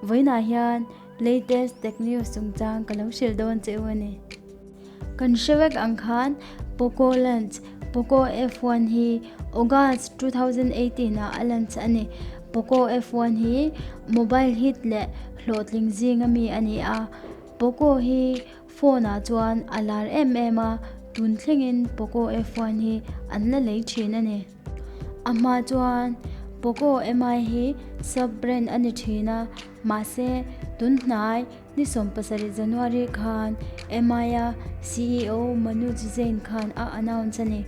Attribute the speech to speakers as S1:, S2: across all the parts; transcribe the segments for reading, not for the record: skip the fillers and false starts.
S1: Vawiinah hian latest tech news chungchang ka lo hrilh dawn che u a ni. Kan hre vek ang khan Poco launch, Poco F1 hi August 2018 ah a launch a ni. Poco F1 hi mobile hit leh hlawhtling zinga mi a ni a. Poco hi Phone ah chuan a lar em em a, tun thlengin Poco F1 hi an la lei thin a ni. A hma chuan Poco Mi hi sub brand a ni thin a, mahse tun hnai ni 17 January khan Mi a CEO Manuj Jain khan a announce a ni.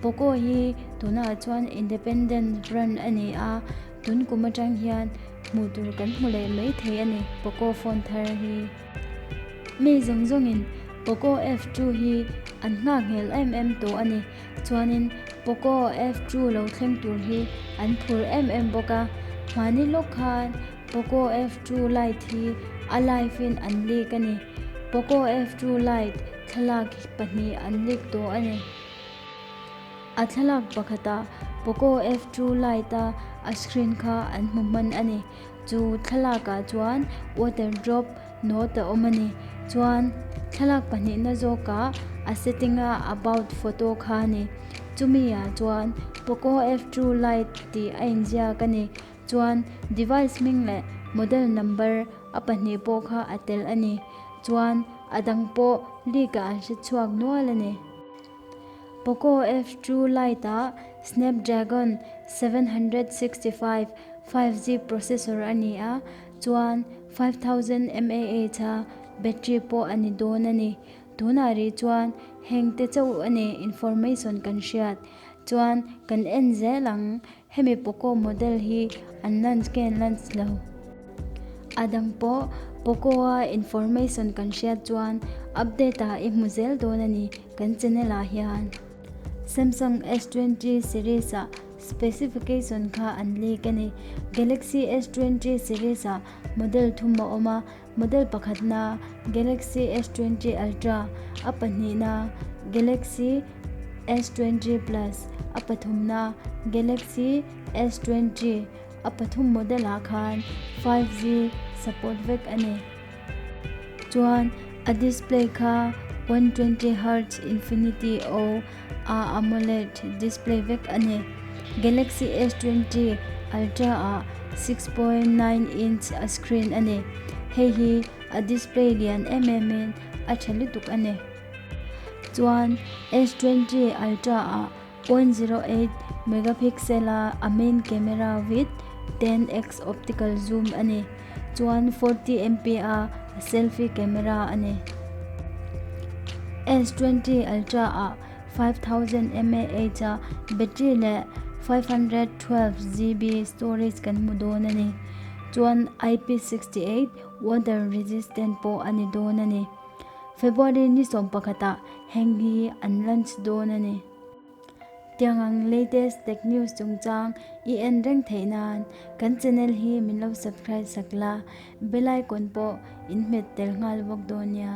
S1: Poco hi tunah chuan independent brand a ni a, tun kum atang hian hmuh tur kan hmu leh mai thei a ni Poco phone thar hi. Mi zawng zawngin Poco F2 hi an nghak nghel em em tawh a ni. Chuanin Poco F2 lo thleng tur hi an phur em em bawk a. Hmani lawk khan Poco F2 Lite hi a live in an leak a ni. Poco F2 Lite thlalak pahnih an leak tawh a ni. A thlalak pakhatah Poco F2 Lite a a screen kha an hmu hman a ni. Chu thlalakah chuan water drop note a awm a ni. Chuan thlalak pahnihna zawkah a setting a about photo kha a ni. Chumi ah chuan Poco F2 Lite tih a inziak a ni. Chuan device hming leh model number a pahnih pawh kha a tel a ni. Chuan a dang pawh leak ah an hre chhuak nual a ni. Poco F2 Lite ah Snapdragon 765 5G processor a ni a, chuan 5000 mAh a battery pawh a ni dawn a ni. Tunah rih chuan heng te chauh a ni information kan hriat. Chuan kan en zel ang, hemi Poco model hi an launch nge launch lo. A dang pawh Poco a information kan hriat chuan update ah i hmu zel dawn a ni kan channel ah hian. Samsung S20 series ah Specification kha an leak a ni. Galaxy S20 series ah model thum a awm a, model pakhatna Galaxy S20 Ultra, a pahnihna Galaxy S20 Plus, a pathumna Galaxy S20, a pathum model ah khan 5G support vek a ni. Chuan a display kha 120Hz Infinity O a AMOLED display vek a ni. Galaxy S20 Ultra ah 6.9 inch a screen a ni. Hei hi a display lian em em in a tha lutuk a ni. Chuan S20 Ultra ah 0.08 megapixel a a main camera with 10x optical zoom a ni. Chuan 40 MP a selfie camera a ni. S20 Ultra ah 5000 mAh a battery leh 512 GB storage kan hmu dawn a ni. Chuan IP68 water resistant pawh a ni dawn a ni. February ni 11 ah heng hi an launch dawn a ni. Tiang ang latest tech news chungchang i en reng theih nan kan channel hi min lo subscribe sak la, bell icon pawh in hmet tel nghal bawk dawn nia.